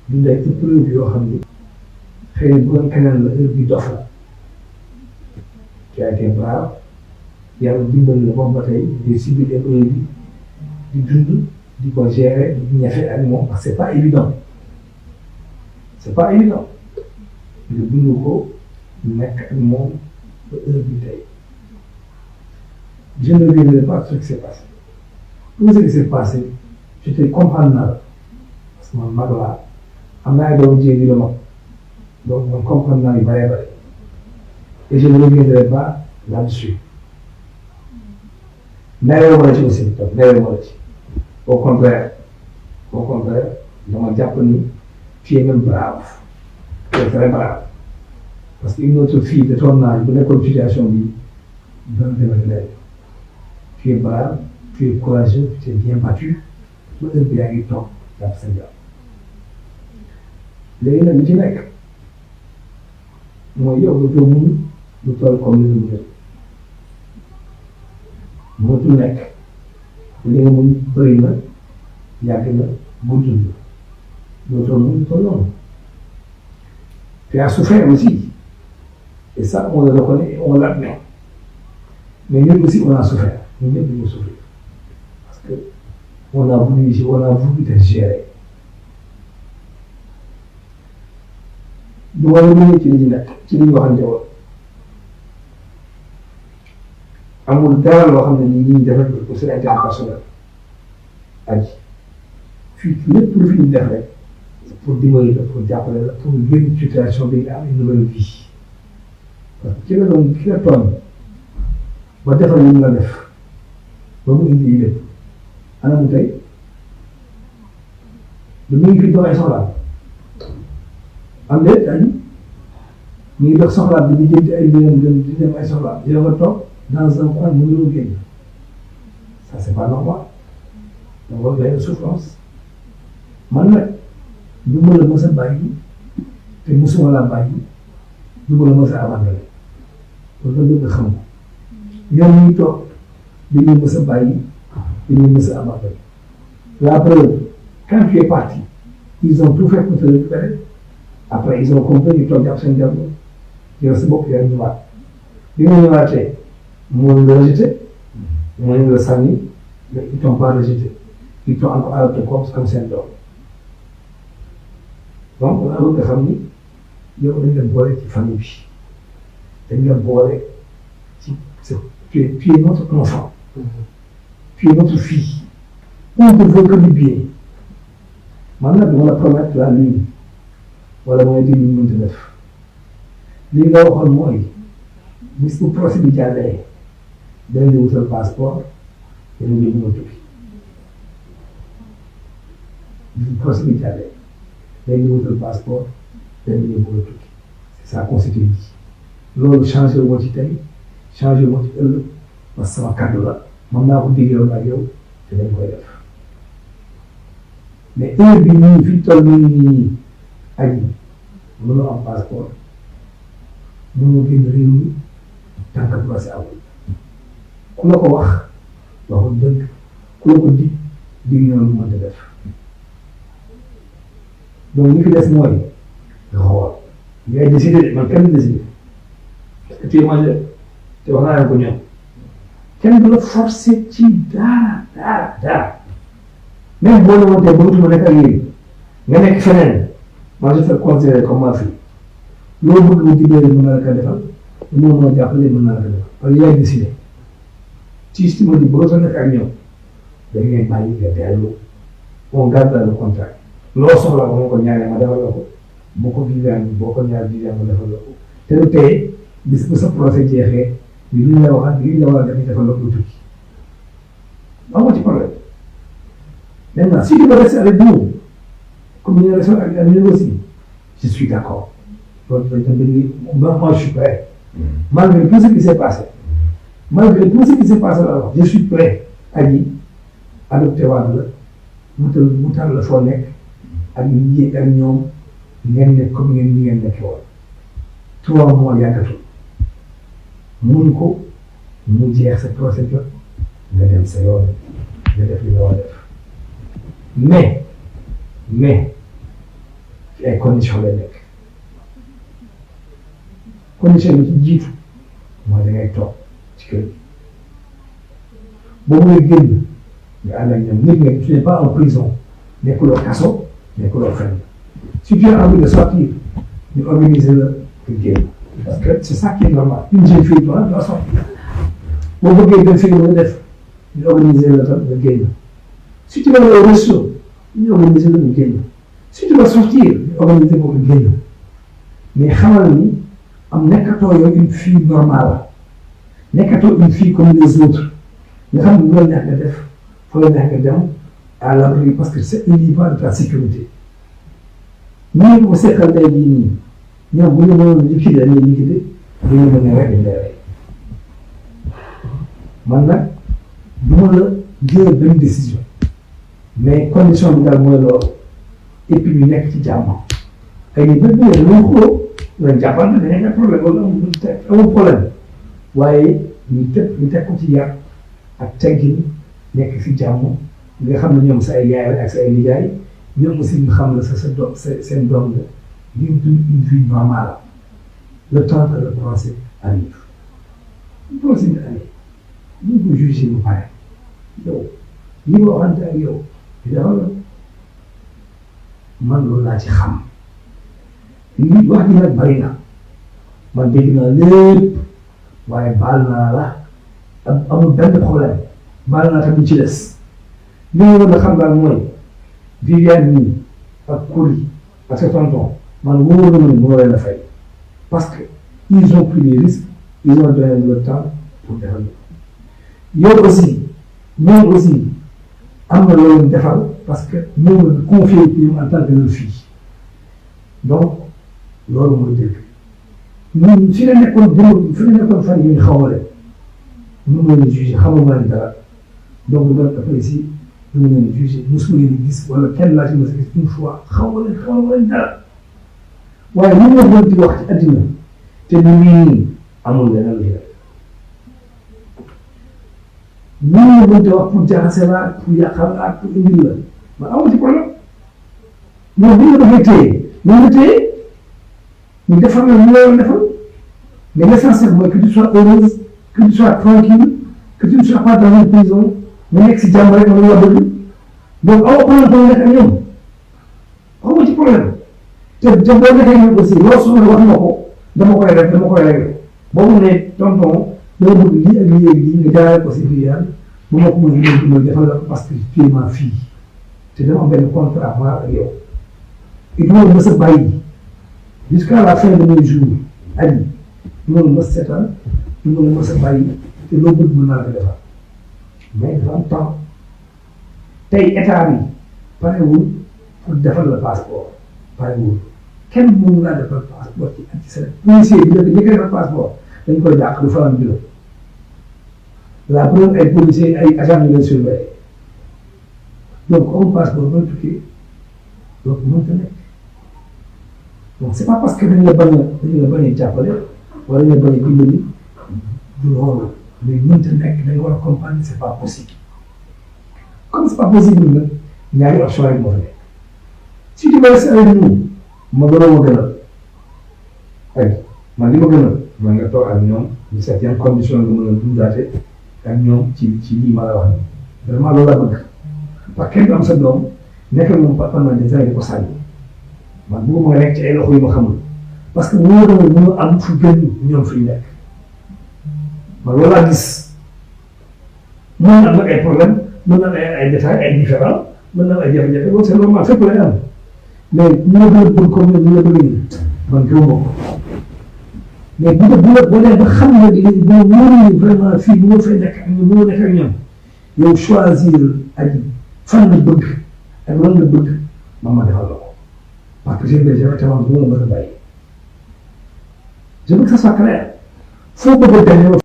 du day épreuve yoo xam ni xëy na bu doon keneen la heure bi dof la qui a été brave yàlla dimbali la moom ba tey di subir épreuve bi di dund di ko gérer di ñafe ak moom parce que c'est pas évident nga dund ko nekk ak moom ba heure bi tey je ne reviendrai pas sur ce qui s'est passé tout ce qui s'est passé je te comprendre naa la parce que man mag laa am naa ay doom jéegi la mag donc man comprendre naa yu bëree bëri et je ne reviendrai pas là-dessus nerewuma la ci aussi tam nerewuma la ci au contraire dama jàpp ni tu es même brave tu es très brave parce que une autre fille de ton âge bu nekkoon situation bi dana demee léegi tu es brave tu es courageux tu es bien battu ba heure bi yaa ngi toog jàpp sa jàpp léegi nag li ci nekk mooy yow lu toll mun lu toll comme ni mu mënatul nekk li nga mun bëri na yàgg na gudd na dootoo mun lu toll noonu tu as souffert aussi et ça on le reconnaît et on l'admet mais ñun aussi on a souffert ñun ñëpp dañoo souffrir parce que on a voulu te gérer du wàllu lu ci li ñu nekk ci li ñu waxante woon amul dara loo xam ne nii ñuy defal pour seen intérêt personnel aji fii lépp lu fi ñu def rek pour dimbali la pour jàppale la pour génn situation bi nga am une nouvelle vie parce que ki la doon ki la tooñ ba defal li mu la def ba mu indi yi lépp ana mu tey lu mu ngi fi dox ay soxlaam am déet aji mu ngi dox soxlaam bi di jënd ay millions di dem ay soxlaam yow nga toog dans un coin mënuloo génn ça c'est pas normal da nga war a souffrance man nag du ma la mës a bàyyi te musuma la bàyyi du ma la mës a abandonné loolu nga xam ko ñoom ñuy toog dañuy mës a bàyyi dañuy mës a abandonné la preuve quand tu es parti ils ont tout fait pour te récupérer après ils ont compris ñu toog jàpp seen jàpp yow sa bopp yaa ñëwaat bi nga ñëwaatee mënuñ la rejeté mënuñ la sànni mais ils t'ont pas rejeté ils t'ont encore adopté comme seen doom donc on a bëgg nga xam ni yow dañ leen boole ci famille bi dañ leen boole ci tu es notre enfant tu es notre fille on ne veut que du bien man nag dama la promettre la lune wala mooy di lu ñu mënti def lii nga waxoon mooy bis bu procès bi jàllee dañ di wutal passeport te ñu ngi mën a tukki bis bu procès bi jàllee dañ di wutal passeport te ñu ngi mën a tukki c'est ça constitue bi loolu changé wu ma ci tey changé wu ma ci ëllëg parce que sama kàddu la mën naa ko diggoon ak yow te dañ koy def mais heure bi nii fi toll nii aji mënoo am passeport mënoo génn réew mi tant que procès amul ku la ko wax waxul dëgg ku la ko dig ñoom lu mënta def donc li fi des mooy nga xool ngay décider man kenn décider parce que tu es majeur te wax naa leen ko ñoom kenn du la forcer ci dara même boo la wootee bëggatuma nekk ak yéen nga nekk feneen man je fais considérer comme ma fille loo bëgg mu dimbali mën na la ko defal lu ma mën a jàppale mën na la ko defal parce que yaay décidé ci estimé bi bëggatoo nekk ak ñoom da ngay bàyyi nga dellu on garde le contact loo soxla ba ma ko ñaanee ma defal la ko boo ko ñaar vivant ma defal la ko te lu tey bis bu sa procès jeexee li ñu la waxaat li ñu la war a def ñu defal la ko tukki amoo ci problème maintenant si tu veux rester avec nous comme ñu resté ak nous aussi je suis d'accord loolu moi je suis prêt malgré tout ce qui s'est passé alors je suis prêt aji adopté waat la wutal la foo nekk ak ñi ak ñoom ngeen nekk comme ngeen nekk woon 3 mois yàggatul mun ko mu jeex sa procès jot nga dem sa yoon nga def li nga war a def mais ci ay conditions lay nekk condition yi ci jiitu mooy da ngay toog ci kër gi boobu ngay génn nga ànd ak ñoom nit nga tu n'es pas en prison nekkuloo kaso nekkuloo fenn si tu as envie de sortir ñu organiser la nga génn parce que c'est ça qui est normal une jeune fille doit sortir boo bëggee dem fi nga def ñu organiser la tam nga génn si tu vas au resto ñu organiser la nga génn si tu vas sortir ñu organiser ko nga génn mais xamal ni am nekkatoo yow une fille normale nekkatoo une fille comme les autres nga xam ne loolu neex nga def foo la neex nga dem à l'abri parce que c'est il y va de ta sécurité ñii ko seqal day bii nii ñoom bu ñu mënoon liquider dañuy liquider bu ñu mënee rek dañ lay rey man nag du ma la jël benn décision mais condition bi daal mooy loolu et puis ñu nekk ci jàmm ay nit ñëpp ñu ngi xuloo nga jàppante ne nekk problème wala amul problème waaye ñu teg ko ci yar ak teggin nekk ci jàmm nga xam ne ñoom sa ay yaay ak sa ay nijaay ñoom aussi ñu xam la sa doom seen doom la ñu dund une vie normale le temps que le procès arrive le procès bi arrive ñu ko jugé bu pare yow li ma waxante ak yow dafa man loolu laa ci xam li wax ji nag bari na man dégg naa lépp waaye baal naa la amul benn problème baal naa tamit ci des li nga mën a xam daal mooy Viviane nii ak Coly ak sa tonton man wóor na ma ne mënoo leen a fay parce que ils ont pris des risques ils ont donné le temps pour defal yow aussi ñoom aussi am na loolu defal parce que ñoom la confié ñoom en tant que leur fille donc loolu mooy dëgg ñun fi la nekkoon fan yii xaw ma leen ñu ngi leen di jugé xamuma leen dara donc loolu après si ñu ngi leen di jugé mosuma leen di gis wala kenn laa ci mos a gis une fois xaw ma leen dara waaye li nga mën di wax ci àddina te ni nii amul leneen li la li nga mën di wax pour jaxase la pour yàqal la pour indil la man amoo ci problème ñoom bu ñu la defee téye ñu defal la ñu la war defal mais l'essentiel mooy que tu sois heureuse que tu sois tranquille que tu ne sois pas dans une prison nga nekk si jàmm rek nga la bëgg donc amoo problème pour nekk ak ñoom amoo ci problème te boo nekkee ñoom aussi loo soxla wax nga ko dama koy réglé boo mu ne tonton dama bëgg lii ak lii ak lii nga jaaree ko si Viviane bu ma ko mën a defal la parce que tu es ma fille te dama am benn contrat ma ak yow et loolu mës a bàyyi jusqu'à la fin de mes jours aji loolu mës seetaan loolu mës a bàyyi te loo bëgg mën naa la ko defal mais dafa am temps tey état bi parewul pour defal la passeport parewul kenn mënu laa defal passeport ci Sénégal policier bi dafa njëkk a defal passeport dañ koy dàq du fa am bureau la preuve ay policiers ay agents yu leen surveiller donc comme passeport booy tukki donc mënta nekk donc c'est pas parce que dañ la bañ a jàppale wala dañ la bañ a dimbali du loolu mais mënta nekk dañ war a comprendre c'est pas possible comme c'est pas possible nag ñaari option rek moo fa nekk si tu veux rester avec nous ma gënal ay man li ma gënal mooy nga toog ak ñoom ñu seet yan condition nga mën a dundaate ak ñoom ci lii ma la wax nii vraiment loolu laa bëgg parce que kenn du am sa doom nekk moom pendant des années di ko sànni man bëgguma nga nekk ci ay loxo yu ma xamul parce que wóor na mën a am fu gën ñoom fi ñu nekk man loolu laa gis mën na am nag ay problème mën na am ay détails ay différents mën na am ay jafe-jafe loolu c'est normal fépp lay am mais ñu la gën a bëgg comme ñu la bëgg nii man gëw ma ko mais boo dee ba xam ne boo wóoree vraiment fii bu ma fay nekk ak ñoom bu ma nekk ak ñoom yow choisir aji fan la bëgg ak lan la bëgg ma defal la ko parce que j'ai déjà été en train de me bàyyi je veux que ça soit clair foo bëgg a